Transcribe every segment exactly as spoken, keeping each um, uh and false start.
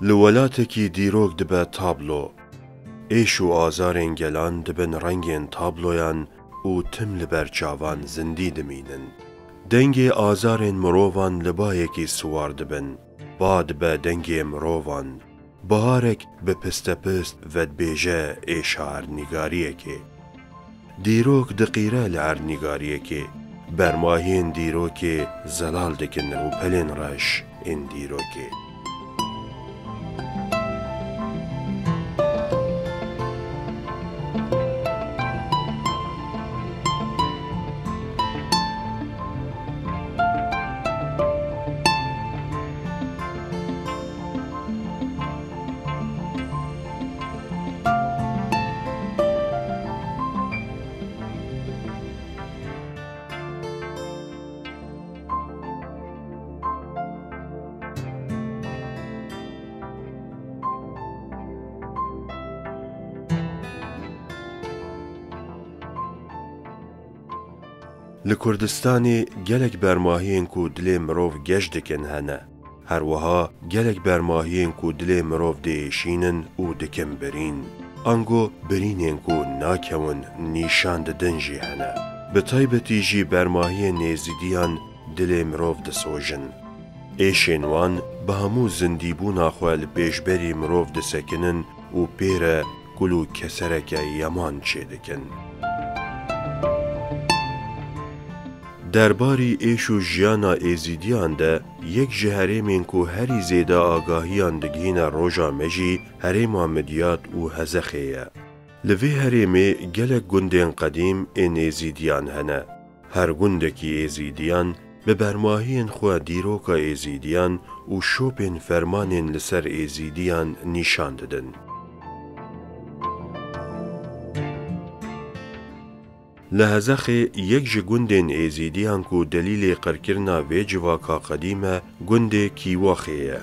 Li welatekî dîrok dibe tablo. Êş û azarên gelan dibin rengên tabloyan û tim li ber çavan zindî dimînin. Dengê azarên mirovan li bayekî siwar dibin. Ba dibe dengê mirovan. Biharek bi pistepist vedibêje êşa erdnîgariyekê. Dîrok diqîre li erdnîgariyekê. Bermahiyên dîrokê zelal dikin rûpelên reş ên dîrokê. Li Kurdistanê gelek bermahiyên ku dilê mirov geş dikin hene. Her wiha gelek bermahiyên ku dilê mirov diêşînin û dikin birîn. Ango birînên ku nakewin nîşan didin jî hene. Bi taybetî jî bermahiyên êzîdiyan dilê mirov disojin. Êşên wan bi hemû zindîbûna xwe li pêşberî mirov disekinin û pê re kul û kesereke yeman çêdikin. Derbarî êş û jiyana êzîdiyan de yek ji herêmên ku herî zêde agahiyan digihîne roja me jî herêma Midyat û Hezexê ye. Li vê herêmê gelek gundên qedîm ên êzîdiyan hene. Her gundekî êzîdiyan bi bermahiyên xwe dîroka êzîdiyan û şopên fermanên li ser êzîdiyan nîşan didin. Li Hezexê yek ji gundên êzîdiyan ku delîlê qirkirina vê civaka qedîm e, gundê Kîwexê ye.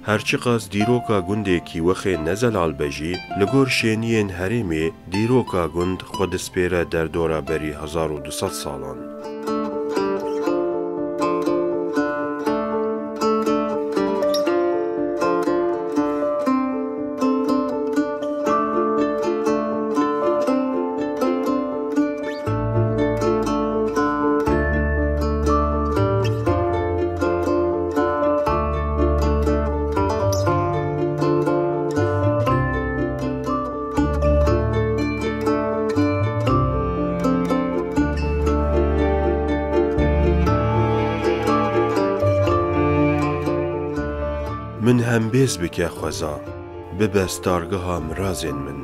Her çiqas dîroka gundê Kîwexê ne zelal be jî, li gor şêniyên herêmê dîroka gund xwe dispêre derdora berî hezar û du sed salan. Min hembêz bike xweza, bibe stargeha mirazên min.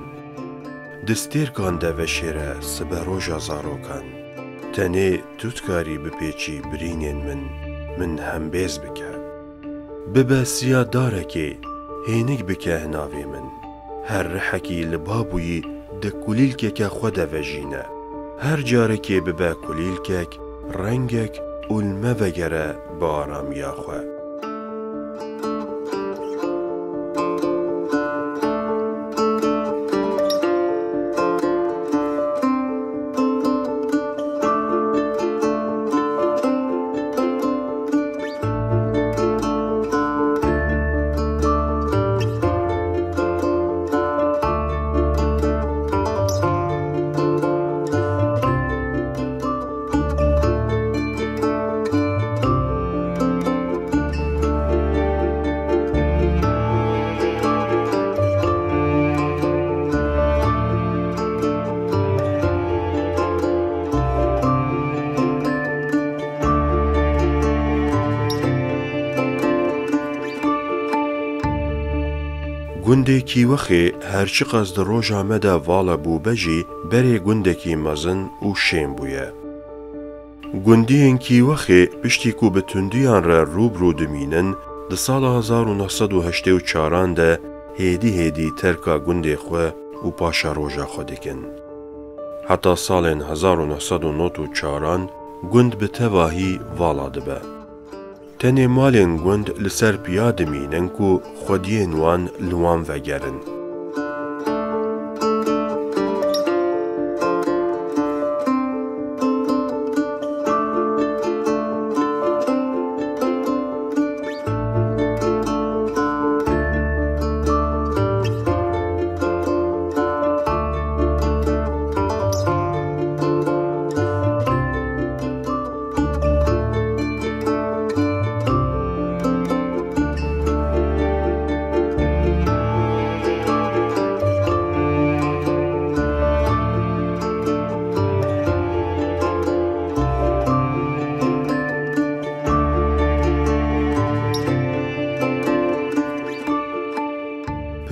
Di stêrkan de veşêre siberoja zarokan. Tenê tu dikarî bipêçî birînên min, min hembêz bike. Bibe siya darekê, hênik bike hinavê min. Her rihekî li ba bûyî di kulîlkeke xwe de vejîne. Her carekê bibe kulîlkek, rengek û li me vegere bi aramiya xwe. Gundê Kîwexê her çiqas di roja me de vala bûbe jî, berê gundekî mezin û şên bûye. Gundiyên Kîwexê piştî ku bi tundiyan re rû bi rû dimînin, di sala hezar û neh sed û heştê û çaran de hêdî hêdî terka gundê xwe û paşeroja xwe dikin. Heta salên hezar û neh sed û nod û çaran gund bi tevahî vala dibe. Tenê malên gund li ser piya dimînin ku xwediyên wan li wan vegerin.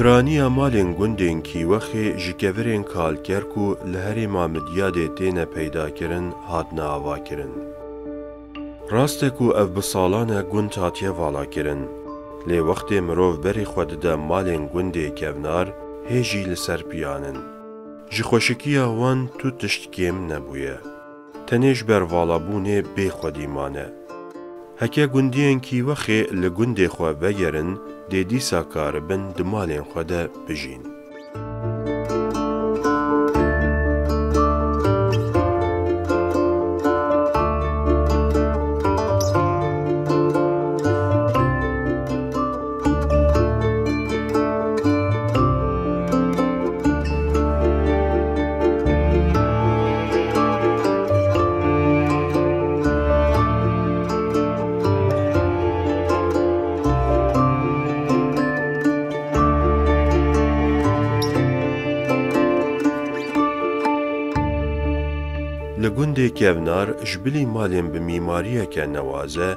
Piraniya malên gundên Kîwexê ji kevirên kalker ku li herêma Midyadê têne peydakirin, hatine avakirin. Rast e ku ev bi salan e gund hatiye valakirin, lê wextê mirov berê xwe dide malên gundê kevnar, hê jî li ser piyan in. Ji xweşikiya wan tu tişt kêm nebûye. Tenê ji ber valabûnê bê xwedî mane. Heke gundiyên Kîwexê li gundê xwe vegerin, dê dîsa karibin di malên xwe de bijîn. Li gundê kevnar ji bilî malên bi mîmariyeke newaze,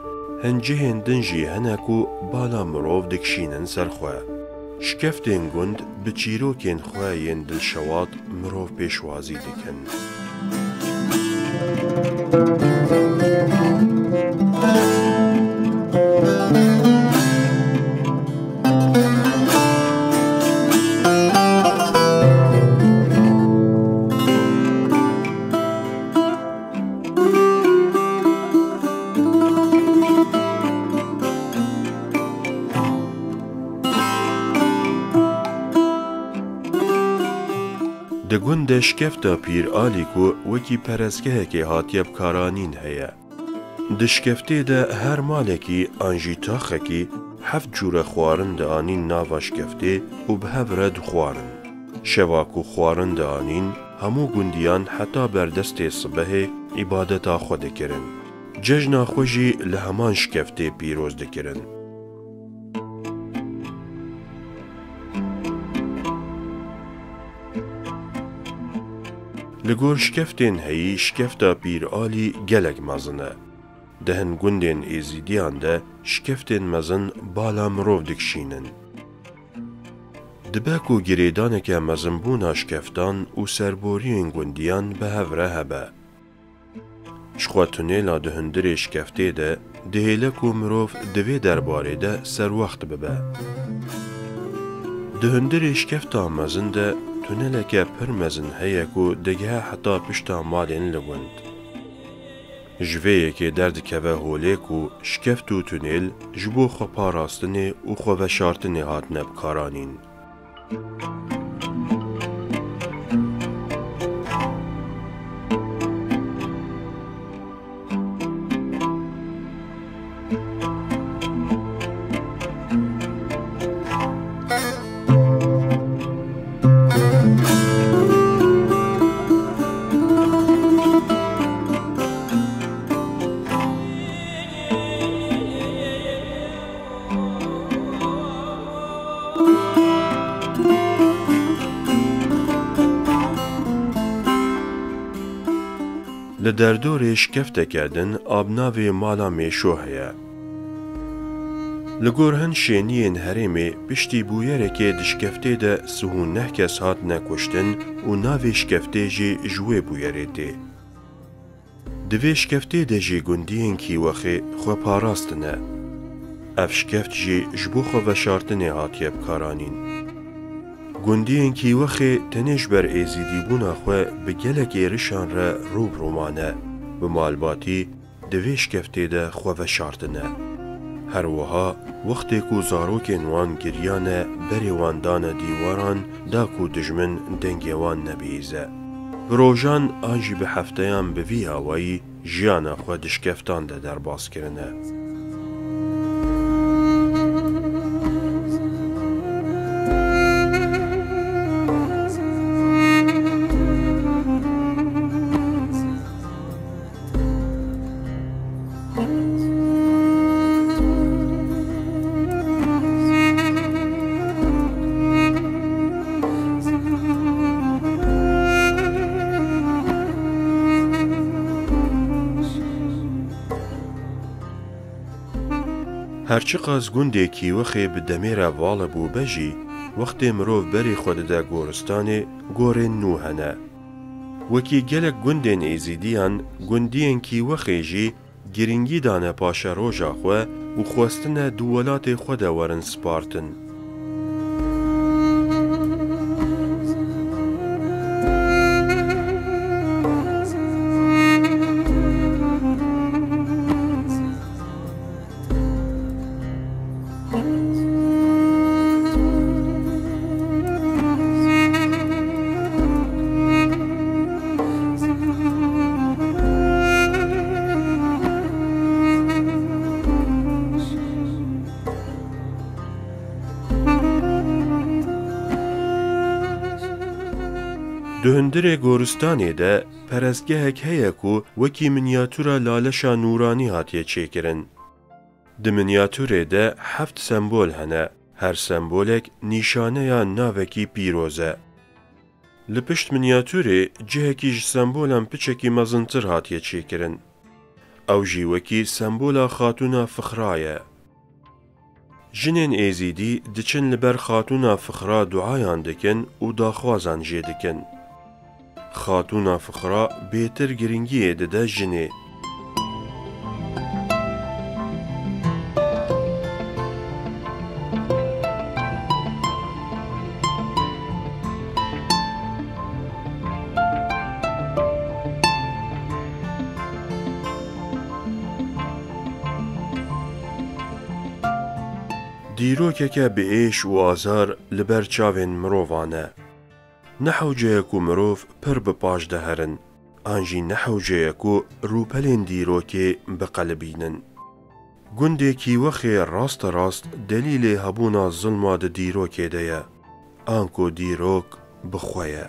hin cihên din jî hene ku bala mirov dikişînin ser xwe. Şikeftên gund bi çîrokên xwe yên dilşewat mirov pêşwazî dikin. Di gund de şikefta Pîr Alî ku wekî perestgehekê hatiye bikaranîn heye. Di şikeftê de her malekî an jî taxekî heft cûre xwarin dianîn nava şikeftê û bi hev re dixwarin. Şeva ku xwarin dianîn, hemû gundiyan heta ber destê sibehê îbadeta xwe dikirin. Cejna xwe jî li heman şikeftê pîroz dikirin. Li gor şikeftên heyî, şikefta Pîr Alî gelek mezin e. Di hin gundên Êzîdiyan de şikeftên mezin bala mirov dikişînin. Dibe ku girêdaneke mezinbûna şikeftan û serboriyên gundiyan bi hev re hebe. Ji xwe tunêla di hundirê şikeftê de dihêle ku mirov di vê derbarê de serwext bibe. Di hundirê şikefta mezin de tuneleke pir mezin heye ku digihe heta pişta malên li gund. Ji vê yekê derdikeve holê ku şikeft û tunêl ji bo xweparastinê û xweveşartinê hatine bikaranîn. Li derdorê şikefteke din a bi navê Mala Mêşo heye. Li gor hin şêniyên herêmê piştî bûyerekê di şikeftê de sih û neh kes hatine kuştin û navê şikeftê jî ji wê bûyerê tê. Di vê şikeftê de jî gundiyên Kîwexê xwe parastine. Ev şikeft jî ji bo xwe veşartinê hatiye bikaranîn. Gundiyên Kîwexê tenê ji ber êzîdîbûna xwe bi gelek êrişan re rû bi rû mane. Bi malbatî di vê şikeftê de xwe veşartine. Her wiha wextê ku zarokên wan giriyane, berê wan dane dîwaran, da ku dijmin dengê wan nebihîze. Bi rojan an jî bi hefteyan bi vî awayî jiyana xwe di şikeftan de derbas kirine. Her çiqas gundê Kîwexê bi demê re vala bûbe jî, Wextê mirov berê xwe dide goristanê, gorên nû hene. Wekî gelek gundên Êzîdiyan, gundiyên Kîwexê jî girîngî dane paşeroja xwe û xwestine di welatê xwe de werin spartin. Di hundirê goristanê de perestgehek heye ku wekî minyatûra laleşa nûranî hatiye çêkirin. Di minyatûrê de heft sembol hene. Her sembolek nîşaneya navekî pîroz e. Li pişt minyatûrê cihekî ji sembolan piçekî mezintir hatiye çêkirin. Ew jî wekî sembola Xatûna Fixra ye. Jinên Êzîdî diçin li ber Xatûna Fixra duayan dikin û daxwazan jê dikin. Xatûna Fixra bêtir girîngiyê dide jinê. Dîrokeke bi êş û azar li ber çavên mirovan e. Ne hewce ye ku mirov pir bi paş de herin, an jî ne hewce ye ku rûpelên dîrokê biqelibînin. Gundê Kîwexê rasterast delîlê hebûna zilma di dîrokê de ye, anku dîrok bi xwe ye.